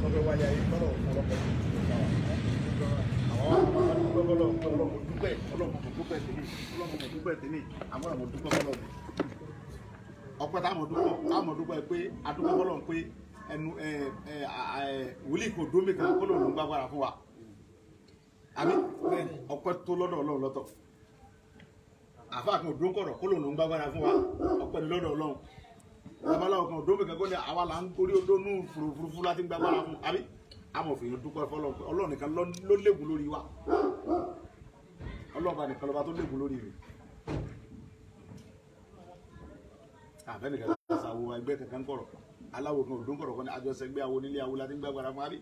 Tọ́fẹ́ wáyé ayé tọ́lọ̀ fún ọlọ́pàá àwọn dúpẹ́ fọlọ́ ọlọ́mọ dúpẹ́ ọlọ́mọ dúpẹ́ tèmi ọlọ́mọ dúpẹ́ tèmi àwọn ọmọ dúpẹ́ fọlọ́ mi. Ọpẹ́ táwọn dúpẹ́ pé adúpẹ́ fọlọ́ pé ẹnu ẹ ẹ ẹ wòlíì kò dómi kan kó lóun gbàgbára fún wa. Àbí ọpẹ́ tó lọ́dọ̀ Ọlọ́run lọ́tọ̀. Àfáà kan òdó ń kọ̀rọ̀ kó lóun gbàgbára fún wa, ọpẹ́ ní lọ́dọ̀ Ọlọ́run. Babaláwo kan òdó mi kan kó ní àwa là ń gorí odó nù fúrufúru láti gbàgbára fún, àbí amòfin dúpẹ́ fọlọ́run pé Ọlọ́run nìkan ló légun lórí wa. Ọlọ́run bá nìkan lọ́ba tó légun lórí rẹ̀. Àfẹnìkan ṣàwo ẹgbẹ́ kankan kọ̀rọ̀, aláwo kan òdó ń kọ̀rọ̀ kan ní àjọṣẹgbẹ́ awo nílé awo láti gbàgbára fún, àbí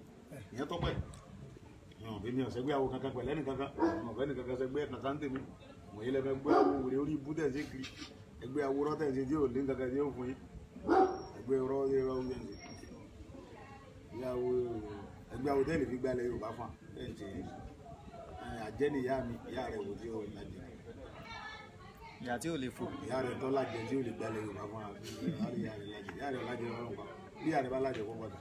ìyẹn tọ́pẹ́. Èmi ọ̀sẹ̀gbẹ́ awo kankan pẹ̀lẹ́ nìkankan, ọ̀fẹ́ nìkankan sẹgbẹ́ kankan tèmi wọ̀nyí lẹ́fẹ̀ gbé awo wèrè orí ibú tẹ̀ ń ṣe kiri, ẹgbẹ́ awo rọ́ tẹ̀ ń ṣe tí ò ní kankan tí ó fún yín, ẹgbẹ́ rọ́ rọ́ tẹ̀ ń ṣe ẹgbẹ́ awo tẹ́lẹ̀ fi gbalẹ̀ Yorùbá fún wa tẹ̀ ń ṣe àjẹ́ ni ìyá mi, ìyá rẹ̀ wò tí ó lajẹ. Ìyá tí ò lè fò. Ìyá rẹ̀ tọ́ lajẹ tí ó lè gbalẹ̀ Yorùbá fún wa, ìyá rẹ̀ lajẹ, ìyá rẹ̀ lajẹ ọlọ́run pa, bí ìyá rẹ̀ bá lajẹ kó padà.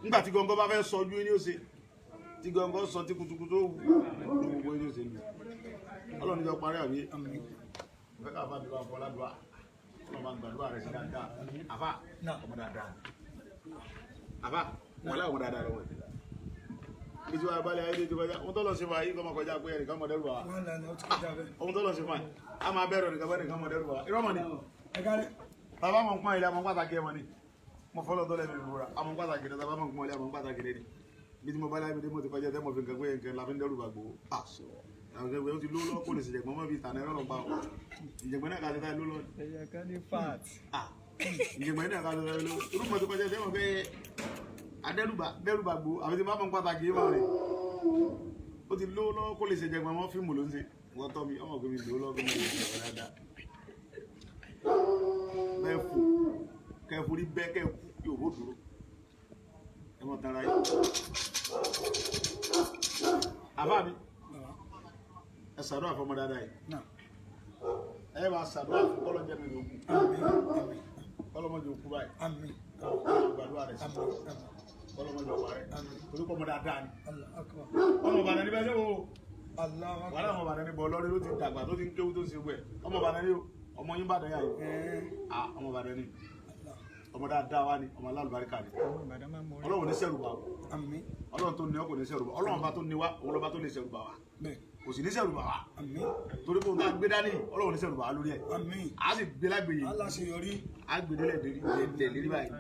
Nígbà tí gọ́ngọ́ bá fẹ́ sọ ojú ní ó ṣe tí gọ́ngọ́ sọ tí kutukutu ó wù gbogbo ní ó ṣe lù. Ọlọ́run níjọ parí àbí fẹ́ ká fàbí wà fọlá dùá, Ọlọ́run bá ń gbàdúrà rẹ̀ sí dáadáa. Àfà ọmọ dáadáa, àfà wọlé ọmọ dáadáa lọ́wọ́ bí tí wàá balẹ̀ ayé tó kọjá ohun tó lọ sí fún wa yìí kọ́ máa kọjá pé ẹnìkan mọ̀ dẹ́rù bá wa. Ohun tó lọ sí fún wa a máa bẹ̀rù ẹnìkan bẹ́ẹ̀ nìkan mọ̀ dẹ́rù bá wa irọ́ mọ̀ ni bàbá mọ̀ ń pọ́n ilé àmọ́ pàtàkì ẹ̀ mọ̀ ni mo fọlọ́ tó lẹ́nu ìbúra àmọ́ pàtàkì rẹ̀ bàbá mọ̀ ń pọ́n ilé àmọ́ pàtàkì rẹ̀ ni bí tí mo bá láyé mi dé mo ti kọjá tẹ́ mo fi nǹkan pé nǹkan la fi ń dẹ́rù bà gbòó. Àwọn ẹgbẹ́ ó ti ló lọ́wọ́ kó lè ṣèjẹ̀gbọ́n mọ́ bí ìtàn ẹ̀rọ lọ́gbà ọ̀ ìjẹ̀gbọ́n náà ká ti táyé ló lọ́. Ẹ̀yà kan ní fat. Ìjẹ̀gbọ́n náà ká ti táyé ló irú mo ti kọjá tẹ́ mo fẹ́ adẹ́rùbà dẹ́rùbà gbòó àbí tí bá mọ̀ ń pàtàkì yìí mọ̀ rẹ̀ ó ti ló lọ́wọ́ kó lè ṣèjẹ̀gbọ́n mọ́ fíìmù ló ń ṣe wọ́n tọ́ mi ọmọ mi lò lọ́wọ́ mi lè ṣe dáadáa bẹ́ẹ̀ fò kẹfù rí bẹ́ẹ̀ kẹ́ yóò bó dúró ẹ mọ̀ tara yìí. Àbá mi ẹ ṣàdúrà fọmọ dáadáa yìí, ẹ bá ṣàdúrà fún kọ́lọ́jẹ́ mi lógún kọ́lọ́mọdé òkú báyìí gbàdúrà rẹ̀ sí kọ́lọ́mọdé ọ̀pá rẹ̀ orúkọ ọmọ dáadáa ni ọmọ Ìbàdàn níbẹ̀ ṣé o wàhálà ọmọ Ìbàdàn níbọ̀ ọlọ́rí ló ti dàgbà tó ti ń kéwú tó ti wẹ̀ ọmọ Ìbàdàn ni o ọmọ yín Ìbàdàn yà yìí ọmọ Ìbàdàn ni ọmọ dáadáa wa ni ọmọ alálùbáríkà ni Ọlọ́run ní sẹ́rù bá wa, Ọlọ́run tó ní ọ kò ní sẹ́rù bá Ọlọ́run bá tó ní wa òun lọ́ba tó lè sẹ́rù bá wa kò sì ní sẹ́rù bá wa torí pé òun náà gbé dání Ọlọ́run ní sẹ́rù bá wa lórí ẹ̀ á sì gbé lágbèyè á gbé délẹ̀ délẹ̀ lérí báyìí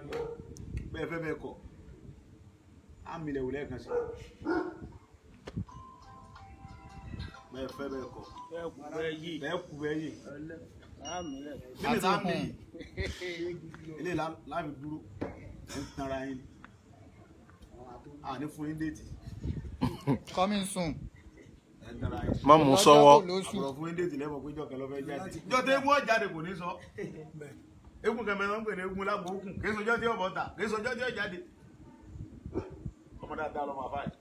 bẹ́ẹ̀ fẹ́ bẹ́ẹ̀ kọ̀ á milẹ̀ wò lẹ́ẹ̀kan sí bẹ́ẹ̀ fẹ́ bẹ́ẹ̀ kọ̀ bẹ́ẹ̀ kú bẹ́ẹ̀ yè níbi tá a mi ilé láàbì dúró ń tanra yín à ní fún yín déètì. Coming soon. Ẹ̀ ń tanra yín. Má mú sọ́wọ́. Àbúrò fún yín déètì lẹ́mọ̀ pé jọ̀kẹ́ ló fẹ́ jáde. Jọ́tẹ́ eégún ọ̀jáde kò ní sọ. Eégún kẹmẹ ló ń pè ní eégún lágbo òkun kì í sọjọ́ tí ọ̀bọ̀ ta kì í sọjọ́ tí ó jáde. Ọmọ dáadáa lọmọ àfáà yìí,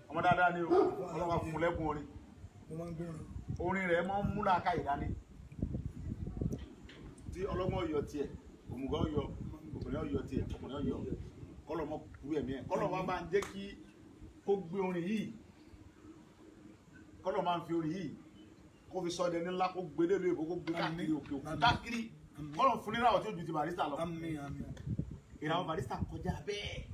ọmọ dáadáa ni o. Ọlọ́wà fún un lẹ́kùn orin, orin rẹ̀ máa ń mú làákà ìdání tí ọlọ́gbọ́n yọ tiẹ̀, òmùgọ̀ yọ, obìnrin yọ tiẹ̀, ọkùnrin yọ, kọlọmọ kúrú ẹ̀mí ẹ̀ kọlọmọ máa ń jẹ́ kí kó gbé orin yìí, kọlọmọ máa ń fi orin yìí kó fi sọdẹ ńlá kó gbé dé lóyìnbó kó gbé káàkiri òkè òkun káàkiri kọlọmọ fún níràwọ̀ tí ó ju ti Barrister lọ. Ìràwọ̀ Barrister kọjá bẹ́ẹ̀.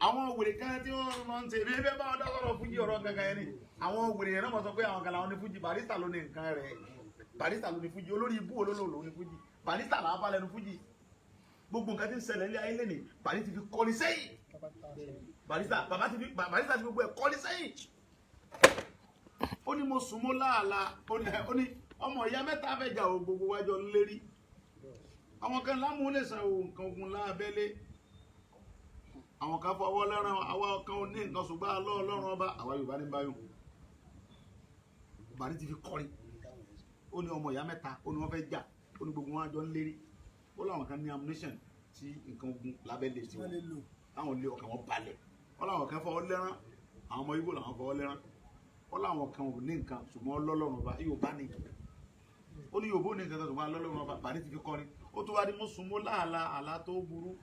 Àwọn wèrè kan tí wọ́n máa ń ṣe ebi bẹ́ẹ̀ bá wọn dá sọ̀rọ̀ fújì ọ̀rọ̀ gangan yẹn ni àwọn wèrè yẹn náà mọ̀ sọ pé àwọn kan làwọn ní fújì, Barrister ló ní nǹkan rẹ̀, Barrister ló ní fújì, olórí ibú olólò ló ní fújì, Barrister làwọn bá lẹ́nu fújì. Gbogbo nǹkan tí ń ṣẹlẹ̀ ní ayé lẹ́nìí Barrister ti fi kọ́ni sẹ́yìn, Barrister bàbá ti fi Barrister ti gbogbo ẹ̀ kọ́ni sẹ́yìn. Ó ní mo sùn mo láàlà, ó ní ọmọ ìyá mẹ́ta fẹ́ jà o gbogbo wájọ lérí àwọn kan lámú lè san nǹkan ogun lábẹ́lé, àwọn kan fọwọ́ lẹ́ràn, àwa kan ò ní nǹkan ṣùgbọ́n alọ́ ọlọ́run ọba àwa Yorùbá ní báyọ̀. Barrister ti fi kọrin, ó ní ọmọ ìyá mẹ́ta ó ní wọ́n fẹ́ jà, ó ní gbogbo wọn àjọ ń lérí, ó láwọn kan ní ammunition tí nǹkan ogun lábẹ́lé tí wọ́n láwọn lé ọkàn wọn balẹ̀, ó láwọn kan fọwọ́ lẹ́ràn, àwọn ọmọ Ìgbò làwọn fọwọ́ lẹ́ràn, ó láwọn kan ò ní nǹkan ṣùgbọ́n ọlọ́run ọba Yorùbá ni. Ó Ó ní Yorùbá ò ní nǹkan kan ṣùgbọ́n alọ́lọ́run ọba. Bàrí ti fi kọrin. Ó tún wá ní mo sùn, mo láàlá àlá tó burú,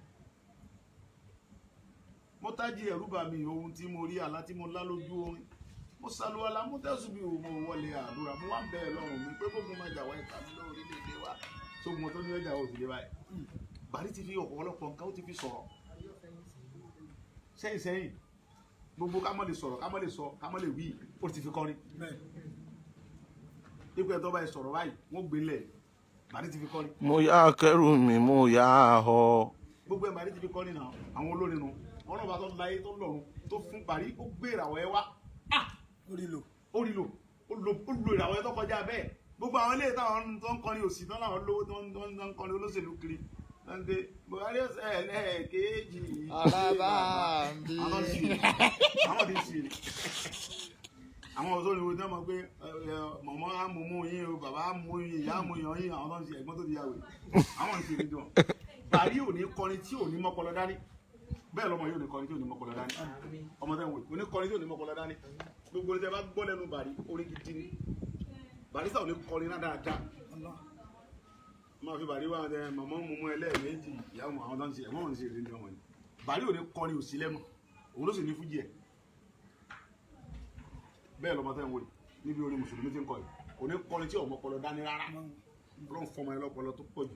mo tájí, ẹ̀rù bà mí, ohun tí mo rí, àlá tí mo lá lójú orin. Mo ṣàlùwàlá, mo tẹ̀sùn bí mo wọlé àdúrà, mo wá ń bẹ̀ lọ́rùn mi pé gbogbo máa jà wá ìka mi lórílẹ̀‐èdè wa sógun tó ní ọjà òsì dé báyìí. Bàrí ti fi ọ̀pọ̀lọpọ̀ nǹkan, ó ti fi sọ̀rọ̀ sẹ́yìn sẹ́yìn. Gbogbo ká mọ̀ lè sọ̀rọ̀, ká mọ̀ lè sọ, ká mọ̀ lè wí, ó ti fi kọrin. Ipò ẹ̀ tó báyìí sọ̀rọ̀ báyìí, wọ́n gbé lẹ̀. Bàrí ti fi kọrin. Mo yá kẹrù mi, mo yá họ. Gbogbo ẹ̀ Bàrí ti fi kọrin náà. Àwọn olórin nu wọn náà bá tó láyé tó lọ́run tó fún Bàrí, ó gbé ìràwọ̀ ẹ wá. Orí lò. Ó rí lò, ó lo ìràwọ̀ ẹ tó kọjá bẹ́ẹ̀. Gbogbo àwọn ilé táwọn tó ń kọrin òsì tán láwọn lówó tó ń kọrin olóṣèlú kiri tó ń gbé Buhari ọ̀sẹ̀ ẹlẹ́ẹ̀kejì. Àràbà ń bí. Àwọn ti ṣe, àwọn ti ṣe, àwọn ọ̀sọ́ ni wọ́n mọ̀ pé mọ̀mọ́ á mú mú yín o, bàbá á mú yín, ìyá á mú yín yín. Àwọn tó ń ṣe ẹ̀gbọ́n tó ti yàwé, àwọn ń ṣe ìdíjọ. Bàrí ò ní kọrin tí ò ní mọ́pọlọ dání. Bẹ́ẹ̀ lọ́mọ yóò ní kọrin tí ò ní mọ́pọlọ dání. Ọmọ tẹ́ ń wò kò ní kọrin tí ò ní mọ́pọlọ dání. Gbogbo ní tẹ́ bá gbọ́ lẹ́nu Bàrí, orin gidi ni. Barrister ò ní kọrin náà dáadáa. Máa fi Bàrí wá ẹ mọ̀mọ́ mú mú ẹlẹ́ẹ̀mejì, ìyá wọn. Àwọn tó ń ṣe ẹ̀gbọ́n wọn ń ṣe ìdíjọ wọn ni. Bàrí ò ní kọrin òsì lẹ́nu, òun ló sì ní fújì ẹ̀. Bẹ́ẹ̀ lọ́mọ tẹ́ ń wò yìí, níbi orin mùsùlùmí tí ń kọ yìí, kò ní kọrin tí ọmọ ọpọlọ dání rárá. Ọlọ́run fọmọ ẹ lọ́pọlọ tó pọ̀ jù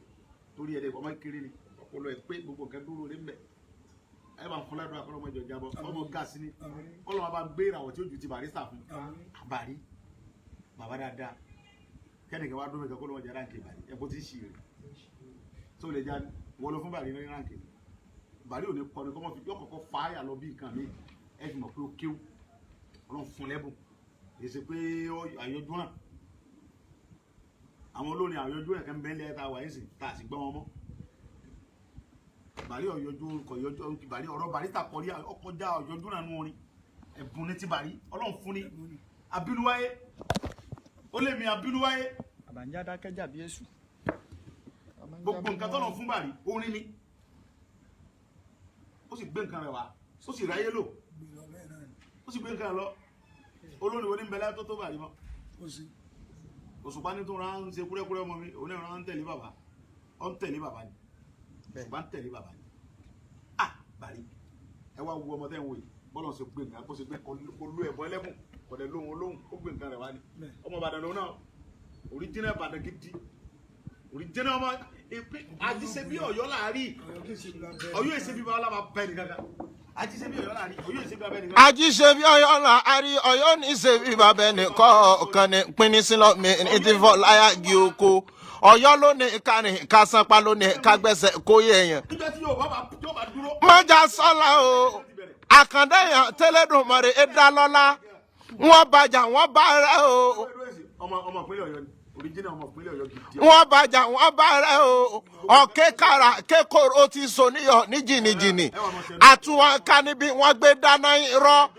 torí ẹ̀ ọmọ kiri ni ọpọlọ ẹ pé gbogbo nǹkan dúró rí mbẹ. Ẹ bá ń fún ládùúgbò akọlọmọ ìjọ jábọ ọmọ gáàsì ni kọlọmọ bá gbé ìràwọ̀ tí ó ju ti Barrister fún Bàrí bàbá dáadáa. Kẹ́nìkan wá dúró mẹ́ta kọlọmọ jẹ ránkì Bàrí ẹ bó ti ń ṣì rè tó lè já wọ́n lọ fún Bàrí ní ránkì. Bàrí ò ní kọrin kọ́mọ fi yọkọ̀kọ́ fáyà lọ bí nǹkan mi. Ẹ fi mọ̀ pé ó kéwù, Ọlọ́run fún lẹ́bùn. Èsì pé àyọjú hàn àwọn olórin àyọjú rẹ̀ kan bẹ́ẹ̀ lẹ́yìn tá a wà yìí sì tá a sì gbọ́ wọn mọ́. Bàrí ọ̀yọjú kọ̀ yọjú Bàrí, ọ̀rọ̀ Barrister kọrí ọkọjá ọ̀yọjú náà nú orin. Ẹ̀bùn ní ti Bàrí, Ọlọ́run fún ni. Abínúwáyé ó lè mi abínúwáyé. Àbànjá dákẹ́jà bí èṣù. Gbogbo nǹkan tọ́lọ̀ fún Bàrí, orin ni. Ó sì gbé nǹkan rẹ̀ wá, ó sì ráyé lò. Gbé lọ bẹ́ẹ̀ náà ni. Ó sì gbé nǹkan rẹ̀ lọ. Olórin wo ní bẹ̀lẹ́ tó Bàrí mọ́? Ó sì. Òṣùpá ní tó ra ń ṣe kúrẹ́kúrẹ́ ọmọ mi, òun náà ra ń tẹ̀lé bàbá, ó ń tẹ̀lé bàbá ni. Òṣùpá ń tẹ̀lé bàbá ni. Ah, Bàrí, ẹ wá wo ọmọ tẹ́ ń wò yìí, bọ́lọ̀ ṣe gbé nǹkan, bó ṣe gbé kò ló ẹ̀bọ ẹlẹ́bùn, kò dẹ̀ lóhun olóhùn, ó gbé nǹkan rẹ̀ wá ni. Ọmọ Ìbàdàn lòun náà, original Ìbàdàn gidi, original ọmọ ìpín àjíṣe bí Ọ̀yọ́ láàrí. Ọ̀yọ́ kì í ṣe bíi abẹ́. Ọ̀yọ́ èsè bí baba bẹ́ẹ̀ ni kankan, àjíṣe bí Ọ̀yọ́ láàrí, Ọ̀yọ́ èsè bí abẹ́ nìkan. Ajíṣe bí Ọ̀yọ́ là á rí, Ọ̀yọ́ ní ṣe bí bàbá ẹnì kọ̀ọ̀kan ní pínní sílọ mi ní ti fọ́ láyà gí oko. Ọ̀yọ́ ló ní kárìn kásánpá, ló ní kágbẹ́sẹ̀ kóyè èèyàn. Níjọ́ tí yóò bá yóò bá dúró. Mọ́jà sọ́la o, àkàndá èèyàn tẹ́lẹ̀dùnmọ̀rẹ́ ẹ̀ dá lọ́lá, wọ́n bàjá wọ́n bá rẹ̀ o. Ọmọ ìpínlẹ̀ Ọ̀yọ́ ni, original ọmọ ìpínlẹ̀ Ọ̀yọ́ gidi. Wọ́n bàjá wọ́n bá rẹ̀ o. Ọ̀kẹ́ kára kékòrò ti so níyọ̀ ní jìnnìjìnnì, àtúwọ̀n ká níbi wọ́n gbé dáná irọ́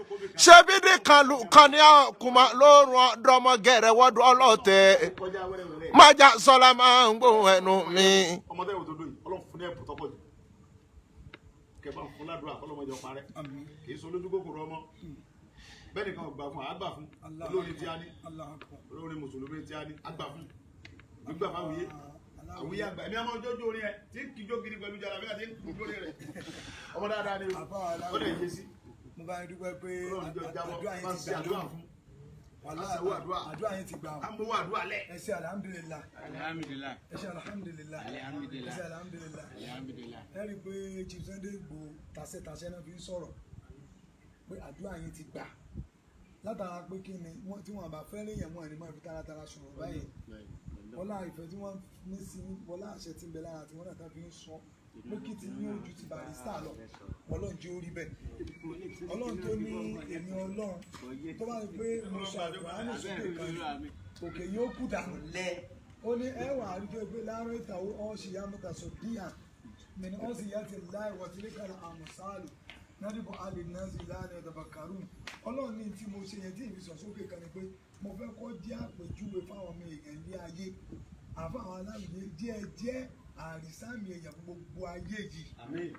ṣebídì kan lù kan ní ọkùnmọ́ lóòrùn ọ̀dọ́mọ gẹ̀rẹ́ wọ́dún ọlọ́tẹ̀. Kọjá wẹ́rẹ́wẹ́rẹ́. Mọ́jà sọ́la máa ń gbóhùn ẹnu mi. Ọmọ tẹ́wọ̀ tó dóyìí, Ọlọ́run fún ní ẹ̀bùn tọ́pọ̀ jù. Kẹfà fún ládùúrà kọ́lọ́mọjọ parẹ́. Àmín. Kì í sọ lójú kòkòrò ọmọ bẹ́ẹ̀ nìkan ò gbà fún, àgbà fún olórin tí a ní. Allahu Akbar. Olórin mùsùlùmí tí a ní, àgbà fún gbígbà fáwùyé àwùyé àgbà. Èmi àmọ́ ojójú orin ẹ tí ń kíjó gidi pẹ̀lú jàlábí àti ń kú lórí rẹ̀. Ọmọ dáadáa ni ó lè yé sí. Mo bá yín dúpẹ́ pé Ọlọ́run jọ jábọ́ àdúrà máa yín ń ti ṣe gbà àdúrà lónìí. fún. Wàhálà. Àṣẹwó àdúrà. Àdúrà yín ti gbà o. Amówó àdúrà lẹ̀. Ẹ ṣé, alhamdulillah. Alhamdulillah. Ẹ ṣé, alhamdulillah. Alhamdulillah. Ẹ ṣé, alhamdulillah. Alhamdulillah. Ẹ rí i pé Chief Sunday Igboho tàṣẹtàṣẹ náà fi ń sọ̀rọ̀ pé àdúrà yín ti gbà, látara pé kí ni wọ́n tí wọ́n bá fẹ́ léèyàn wọn ni wọ́n fi taratara sọ̀rọ̀ báyìí. Wọlá ìfẹ́ tí wọ́n ní sí, wọlá àṣẹ tí ń bẹ lára tí wọ́n náà tá fi ń sọ pé kí ti ní ojú ti Barrister lọ. Ọlọ́run jẹ́ orí bẹ́ẹ̀. Ọlọ́run tó ní èmi Ọlọ́run tó bá rí pé mo sọ àkùránì sókè kan ní òkè yóò kú dànù lẹ́. Ó ní ẹwà àríjọ pé láàárọ̀ ìtàwó ọ̀ṣì yá mọ́ta sọ díà mẹ́ni ọ̀ṣì yá ti láì wọ̀tílẹ́kàlà àmùsáàlù nádìbò alì náà sì láàrin ọ̀dàbàkàrùn. Ọlọ́run ní tí mo ṣe yẹn tí ìfi sọ sókè kan ni pé mo fẹ́ kọ́ jẹ́ àpèjúwe fáwọn ọmọ èèyàn ilé ayé, àfáwọn aláwìyé díẹ̀ jẹ́ àrísàmì èèyàn fún gbogbo ayé yìí. Àmín.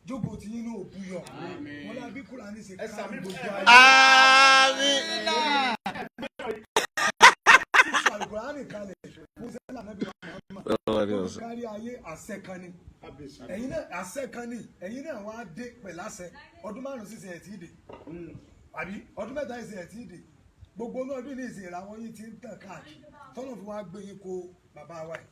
Jókòó tí yín náà ò búyọ wọn lábí Kúránì ṣe Ẹ sàmì. kárí gbogbo ayé. Àmín. Sísọ àlùkùránì. Kùránì kalẹ̀ fún sẹ́lá Ànábì Muhammad tó fi kárí ayé, àṣẹ kan ni. Ẹ̀yin náà, àṣẹ kan ni. Ẹ̀yin náà wá dé pẹ̀lú àṣẹ. Ọdún 5 sísìn ẹ̀ tí ì dé, àbí ọdún 3 ìsìn ẹ̀ tí ì dé. Gbogbo náà ọdún ní ìsìn ìràwọ̀ yín ti ń tàn káàkiri, tọ́lọ̀ fi wá gbé yín kó bàbá wa yìí,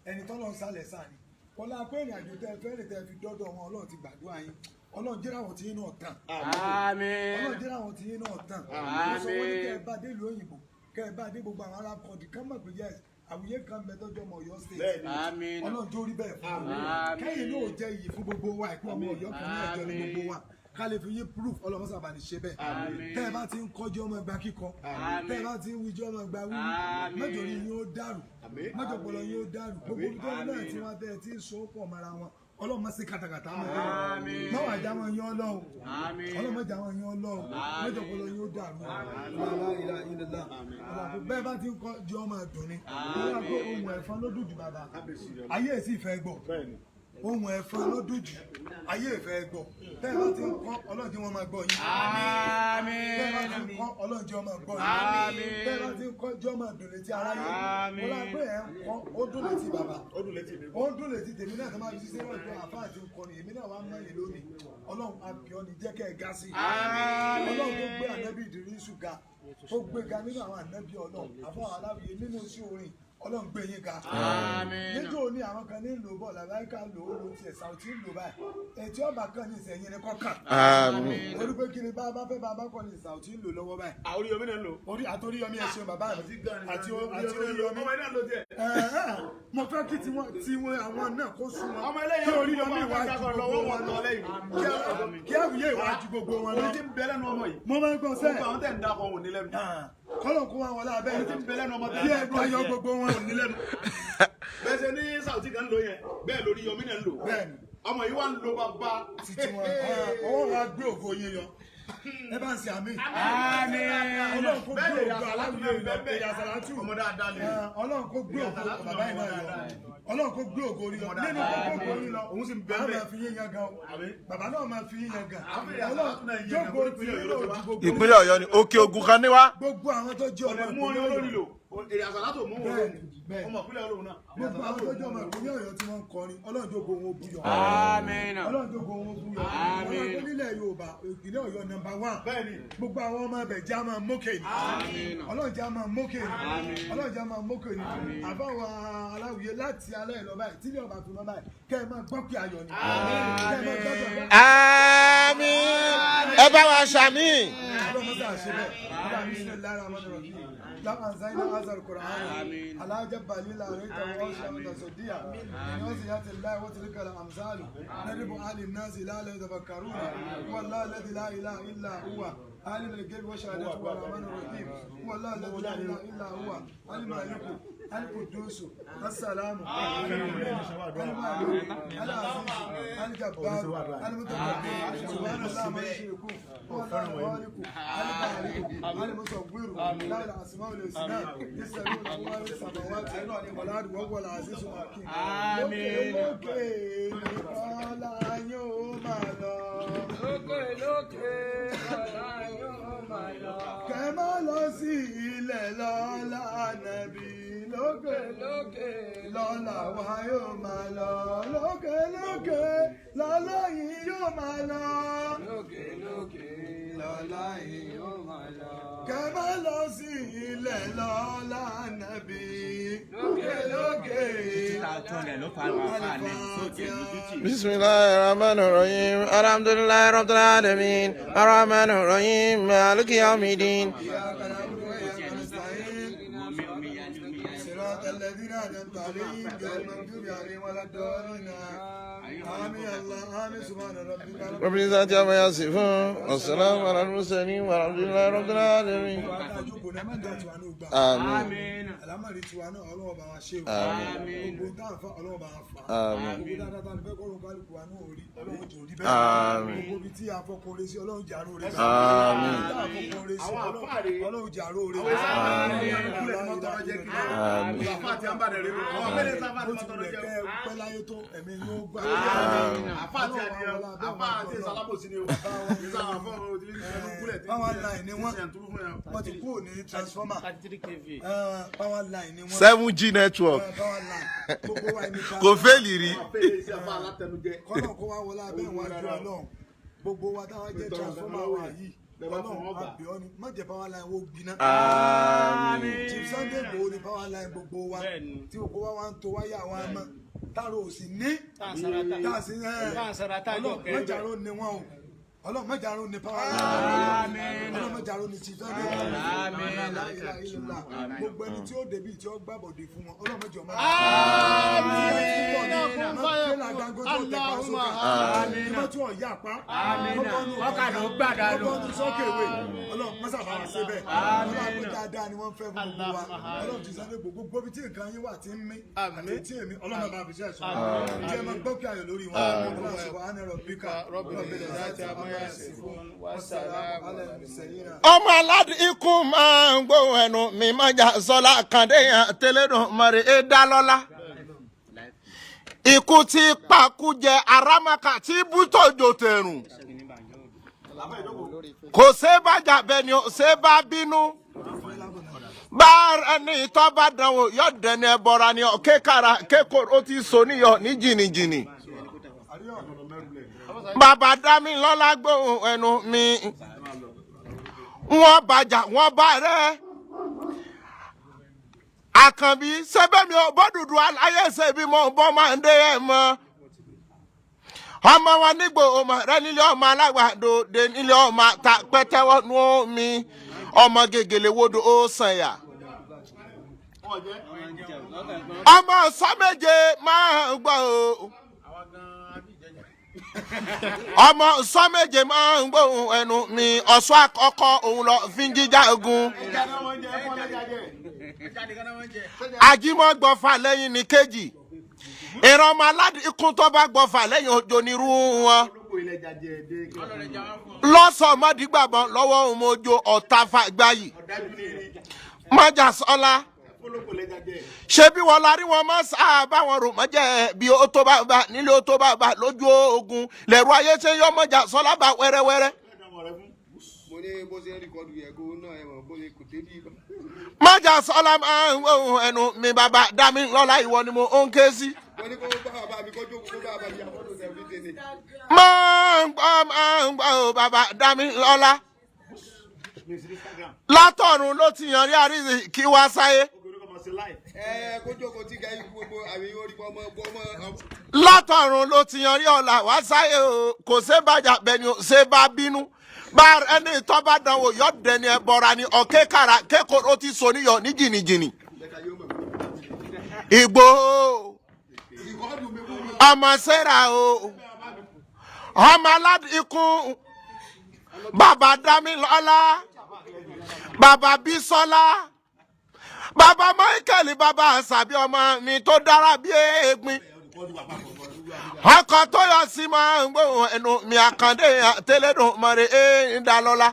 ẹni tọ́lọ̀ ń sálẹ̀ sáà ni. Ọlá pé ìrìn àjò tẹ́ ẹ fẹ́ rìn, tẹ́ ẹ fi dọ́dọ̀ wọn, Ọlọ́run ti gbàdúrà yín. Ọlọ́run jẹ́ àwọn tí yín náà tàn. Àmín. Ọlọ́run jẹ́ àwọn tí yín náà tàn. Mo sọ wọ́n ní kẹ́ ẹ bá dé ìlú òyìnbó, kẹ́ ẹ bá dé gbogbo àwọn Arab country, kán mọ̀ pé yes, àwùyé kan bẹ tọ́jú ọmọ Ọ̀yọ́ State. Àmín. Ọlọ́run jó rí bẹ́ẹ̀ fún wa. Àmín. Kẹ́yìn náà ò jẹ́ iyì fún gbogbo wa, ìpín ọmọ Ọ̀yọ́ kan náà jẹ́ ní gbogbo wa, ká lè fi yín proof. Ọlọ́run sábà ní ṣe bẹ́ẹ̀. Tẹ́ ẹ bá ti ń kọjú ọmọ ẹgbà kíkọ, tẹ́ ẹ bá ti ń wíjọ́ ọmọ ẹgbà wíwí, mẹ́jọ ni yín ó dàrú, mẹ́jọ pọlọ yín ó dàrú. Gbogbo ibi tó náà tí wọ́n tẹ́ ẹ ti ń so pọ̀ mọ́ra wọn, Ọlọ́run má sí kàtàkàtà mọ́ ẹ, má wàá já wọn yán Ọlọ́run. Ọlọ́run má já wọn yán Ọlọ́run. Mẹ́jọ pọlọ yín ó dàrú. La ilaha illallah. Ọlọ́run, bẹ́ẹ̀ bá ti ń kọjú ọmọ ẹ̀dùn ni wọ́n á pé ohun ẹ̀fọn ló dùn jù. Bàbá ayé èsì ìfẹ́ gbọ́, ohun ẹ̀fọn ló dùn jù, ayé ìfẹ́ gbọ́. Bẹ́ẹ̀ bá ti ń kọ́, Ọlọ́run tí wọ́n máa gbọ́ yín. Bẹ́ẹ̀ bá ti ń kọ́, Ọlọ́run tí wọ́n máa gbọ́ yín. Bẹ́ẹ̀ bá ti ń kọ́, jọ́ máa dùn létí aráyé. Wọ́n lá pé ẹ̀ ń kọ́, ó dùn létí bàbá, Ó dùn létí mi. ó dùn létí tèmi náà tó máa fi ṣiṣẹ́ náà tó àfáà ti ń kọrin. Èmi náà wá mọ́yìn lónìí. Ọlọ́run àbíọ́ ni, jẹ́ kẹ́ ẹ ga sí i. Ọlọ́run tó gbé ànábì Ìdírísù ga, tó gbé ga nínú àwọn ànábì Ọlọ́run, àfáà aláwìyé nínú sí orin, Ọlọ́run gbé yín ga. Níjó ní àwọn kan ní lò bọ̀ làbáríkà lò ó lò tiẹ̀, Sàùtì ń lò báyìí, ètí ọba kan ní ìsẹ̀yìn ni kọ́kàn. Àmín. Torí pé kí ni bá bá fẹ́ bá bá kọ́ ní Sàùtì ń lò lọ́wọ́ báyìí. Àwọn Oríyọmí náà ń lò. Orí àtòríyọmí, ẹ ṣeun bàbá mi, àti Oríyọmí. Ọmọ ilé ń lò tiẹ̀. Ẹ̀ẹ́, mo fẹ́ kí tiwọn tiwọn àwọn náà kó sún wọn. Ọmọ eléyìí Kí Oríyọmí ọmọ ìwà ju akẹ́kọ̀ọ́ gbogbo lọ́wọ́ wọn wọn lọ lọ lẹ́yìn. Kí àwùyé ìwà ju gbogbo wọn lọ. Orí ti ń bẹ lẹ́nu ọmọ yìí. Mo máa ń gbọ́ Gbogbo sẹ́ẹ̀. àwọn tẹ̀ ń dákọ̀ wọn ò ní lẹ́nu. Kọ́lọ̀ kó wa wọlé abẹ́ Orí ti ń bẹ lẹ́nu ọmọ tẹ̀ kí ń ẹ dákọ̀ tayọ gbogbo wọn. ò ní lẹ́nu. Bẹ́ẹ̀ ṣe ní Sàùtì kan ń lò yẹn, bẹ́ẹ̀ lórí Yọmí náà ń lò. Bẹ́ẹ̀ni. Ọmọ yìí wá ń lo bàbá. Títí wọn ọwọ́ wa gbé ògo yín yọ, ẹ bá ń ṣe àmì. Ọlọ́run kó gbé Bẹ́ẹ̀ lè ògo aláwìyé lọ, èyí àsàlátù. Ọmọ dáadáa lè. Ọlọ́run kó gbé ògo bàbá yìí náà yọ. Ọlọ́run kó gbé ògo yín lọ nínú kó gbé ògo yín lọ. Òun sì ń bẹ́ẹ̀ Bàbá bẹ́ẹ̀. máa fi yín yan gan o, bàbá náà máa fi yín yan gan. Àbí Ọlọ́run jókòó tí yín lò ju gbogbo Ìpínlẹ̀ Ọ̀yọ́ ni Òkè Ògùn kan ní wá. Gbogbo àwọn tó jẹ́ ọmọ Ọ̀nà mú orin ìpínlẹ̀ olórin Ọ̀yọ́ lò. Èrè àsàlátù mú wọn Bẹ́ẹ̀ni, olórin. bẹ́ẹ̀ni. Ọmọ ìpínlẹ̀ olóhùn náà. Gbogbo àwọn tó jẹ́ ọmọ ìpínlẹ̀ Ọ̀yọ́ tí wọ́n ń kọrin, Ọlọ́run jókòó wọn ó buyọ̀. Àmín. Ọlọ́run jókòó wọn ó buyọ̀. Àmín. Ọlọ́run tó nílẹ̀ Yorùbá, ìpínlẹ̀ Ọ̀yọ́ number one. Bẹ́ẹ̀ni. Gbogbo àwọn ọmọ ẹbẹ̀ jẹ́ àmọ́ mókè ni. Ọlọ́run jẹ́ àmọ́ mókè ni. Ọlọ́run jẹ́ àmọ́ mókè ni. Àbáwọ̀ aláwìyé, láti alẹ́ ìlọ báyìí tí ilé ọba fi mọ́ báyìí, kẹ́ ẹ máa gbọ́ pé ayọ̀ ni, kẹ́ ẹ máa gbọ́ pé ayọ̀. Àmín. Ẹ bá wa ṣàmì. Ọlọ́run mọ́sá ṣe bẹ́ẹ̀. Ọlọ́run bismillahir rahmanir rahim. لو أنزلنا هذا القرآن على جبل لرأيته خاشعا متصدعا من خشية الله وتلك الأمثال نضربها للناس لعلهم يتفكرون. هو الله الذي لا إله إلا هو، عالم الغيب والشهادة، هو الرحمن الرحيم. هو الله الذي لا إله إلا هو، الملك القدوس السلام المؤمن المهيمن العزيز الجبار المتكبر، سبحان الله عما يشركون. هو الله الخالق البارئ المصور له الأسماء الحسنى يسألون الله السماوات والأرض وهو العزيز الحكيم. آمين. Lókè lókè nìkan la yóò máa lọ. Lókè lókè lọ́la yóò máa lọ. Kẹ́ má lọ sí ilẹ̀ lọ́la nàbí. Lókè Lókè lọ́la wa yóò máa lọ. Lókè lókè lọ́la yìí yóò máa lọ. Lókè lókè lọ́la yóò máa lọ. Kẹ́ má lọ sí ilẹ̀ lọ́la nàbí. Lókè lókè. بسم الله الرحمن الرحيم، الحمد لله رب العالمين، الرحمن الرحيم، مالك يوم الدين. إياك نعبد وإياك نستعين، صراط الذين أنعمت عليهم غير المغضوب عليهم ولا الضالين. آمين الله آمين. سبحان ربك رب رب العزة عما يصفون، والسلام على المرسلين، والحمد لله رب العالمين. آمين. Àlámọ̀rí tiwa náà, Ọlọ́wọ́ bá wa ṣe o. Àmín. Gbogbo tá à ń fa, Ọlọ́wọ́ bá wa fà. Àmín. Gbogbo dáadáa tá a fẹ́ kọ́run kálukú wa náà rí, Ọlọ́run jò rí bẹ́ẹ̀. Àmín. Gbogbo ibi tí a fọkàn oore sí, Ọlọ́run jẹ́ àrò rẹ̀. Àmín. Tá a fọkàn oore sí, Àwọn àfáà rèé. Ọlọ́run jẹ́ àrò rẹ̀. Àwọn ìsáàmù ní kúlẹ̀ ní wọ́n tọrọ jẹ́ kiri. Àmín. Àfa àti àǹbàdàn rẹ lò. Àwọn abẹ́lé sáfà Bó àti ti mọ́tò wulẹ̀ lọ́jọ́. kẹ́ ẹ pẹ́ láyé tó, ẹ̀mí yóò gbà. Àfa àti àdìyẹ, àfa àti ìsàlábòsí ni o. Ìsàlá fún ọmọ òtí ẹnu gúnlẹ̀ tí Power line ni wọ́n. ṣe ń túrú fún yẹn. Wọ́n ti kúrò ní transformer. 33 kV. Power line ni wọ́n. 7G network. Power line. Gbogbo wa ní Kò fẹ́ẹ̀lì rí. Àfẹ́lẹ́ iṣẹ́ àfa alátẹnujẹ. Kọ́nà kó wá wọlé abẹ́ ìwájú Ọlọ́run. Gbogbo wa táwa jẹ́ transformer wa yìí, Ọlọ́run àbíọ́ ni má jẹ́ power line wo gbiná. Àmín. Chief Sunday Igboho ni power line gbogbo wa Bẹ́ẹ̀ni. tí gbogbo wa wá ń to wáyà wa mọ́ táàrò ò sì ní Tá à ń sara tá- tá a sì ẹ̀ tá à ń sara tá a jọ Ọlọ́run kẹ́. mọ́jàró ni wọ́n o. Ọlọ́run mọ́jàró ni power line. Ọlọ́run mọ́jàró ni Chief Sunday Igboho. La ilaha illallah. Gbogbo ẹni tí ó débi tí ó gbàbọ̀dé fún wọn, Ọlọ́run mọ́jọ máa ọgbọ́n sọ́kèwé. Ọlọ́run mọ́sàbá wa ṣe bẹ́ẹ̀. Ọlọ́run àpò dáadáa ni wọ́n fẹ́ fún gbogbo wa. Ọlọ́run ti sáré gbogbo ibi tí nǹkan yín wà tí ń mí àti tí èmi, Ọlọ́run bá fi ṣe ẹ̀sọ́ jẹ́ máa gbọ́ kí ayọ̀ lórí wọn. Ọlọ́run subhana rabbika rabbil izzati amma yasifun wassalamu ala al-mursalin. Ọmọ aládùn ikú máa ń gbóhùn ẹnu mi máa jà sọlá kàndé yẹn tẹlẹdùn mọ̀rẹ́ ẹ dá lọ́lá. Ikú tí pàkújẹ arámàkà tí bútòjò tẹ̀rùn. Kò ṣe bá jà bẹ́ẹ̀ ni ó ṣe bá bínú. Bá ẹni tó bá dánwò yóò dẹni ẹbọra ni kékara kékòrò ó ti so níyọ ní jìnnìjìnnì. Bàbá Dámilọ́lá gbóhùn ẹnu mi. Wọ́n bàjà wọ́n bá rẹ̀. Àkànbí sẹ́bẹ̀ mi ò bọ́dùdù aláyé ṣe bí mo bọ́ máa ń dé ẹ̀ mọ́. Ọmọ wọn nígbò ọmọ rẹ nílé ọmọ alágbàdo dé nílé ọmọ ta pẹ́tẹ́wọ́ nú omi ọmọ gègèlè wodò ó sànyà. Ọmọ sọ́méje máa ń gbọ́ o. Ọmọ sọ́méje máa ń gbóhùn ẹnu mi ọ̀ṣọ́ àkọ́kọ́ òun lọ fi ń jíjà ogun. Ẹja ni wọ́n ń jẹ, ẹ̀fọn lẹ́ja jẹ. Ajímọ̀ gbọ́fà lẹ́yìn ní kejì. Ìran ọmọ aládìí ikún tó bá gbọ́fà lẹ́yìn òjò nírú wọn. Olóko ilẹ̀ jajẹ dé kí Lọ́sọ̀ mọ́dìgbàbọ̀n lọ́wọ́ òun mojo ọ̀tá fàgbáyì. ọ̀dájú ní rí. Májà sọ́lá. Olóko ilẹ̀ jajẹ. Ṣé bí wọn la rí wọn mọ́ sáà báwọn rò mọ́jẹ́ bí ó tó bá bá nílé ó tó bá bá lójú ogun lẹ̀rú ayé ṣe yọ mọ́jà sọ́lá bá wẹ́rẹ́wẹ́rẹ́. Mo ní bó ṣe ń rìkọ́dù yẹ kó náà ẹ mọ̀ bó ṣe kò débi. Májà sọ́lá máa ń wọ́n ẹnu mi bàbá dá mi lọ́lá ìwọ ni mo ń ké sí. Mo ní kó bá bàbá mi kó jókòó kó bá bàbá mi àfọ́tò sẹ́fí tètè. Máa ń gbọ́ ò bàbá dá mi lọ́lá. Látọ̀run ló ti yàn rí àríṣì kí wá sáyé. Obìnrin kan máa ṣe láì. Ẹ kó jókòó tí ga ikú gbogbo àmì orí ọmọ ọmọ. Látọ̀run ló ti yan rí ọ̀la wá sáyé o kò ṣe bàjá bẹ́ẹ̀ ni ò ṣe bá bínú bá ẹni tó bá dánwò yọ dẹni ẹ bọra ni ọ̀kẹ́ kára kékeré ó ti so níyọ ní jìnnìjìnnì. Ìgbòho ọmọ sẹ́ra o ọmọ aládìkún bàbá Dámilọ́lá bàbá Bísọ́lá bàbá Michael bàbá àṣàbí ọmọ mi tó dára bí egbin ọkọ tó yọ sí máa ń gbóhùn ẹnu mi àkàndé tẹlẹdùn mọ̀rẹ́ ẹ̀ ń dá lọ́la.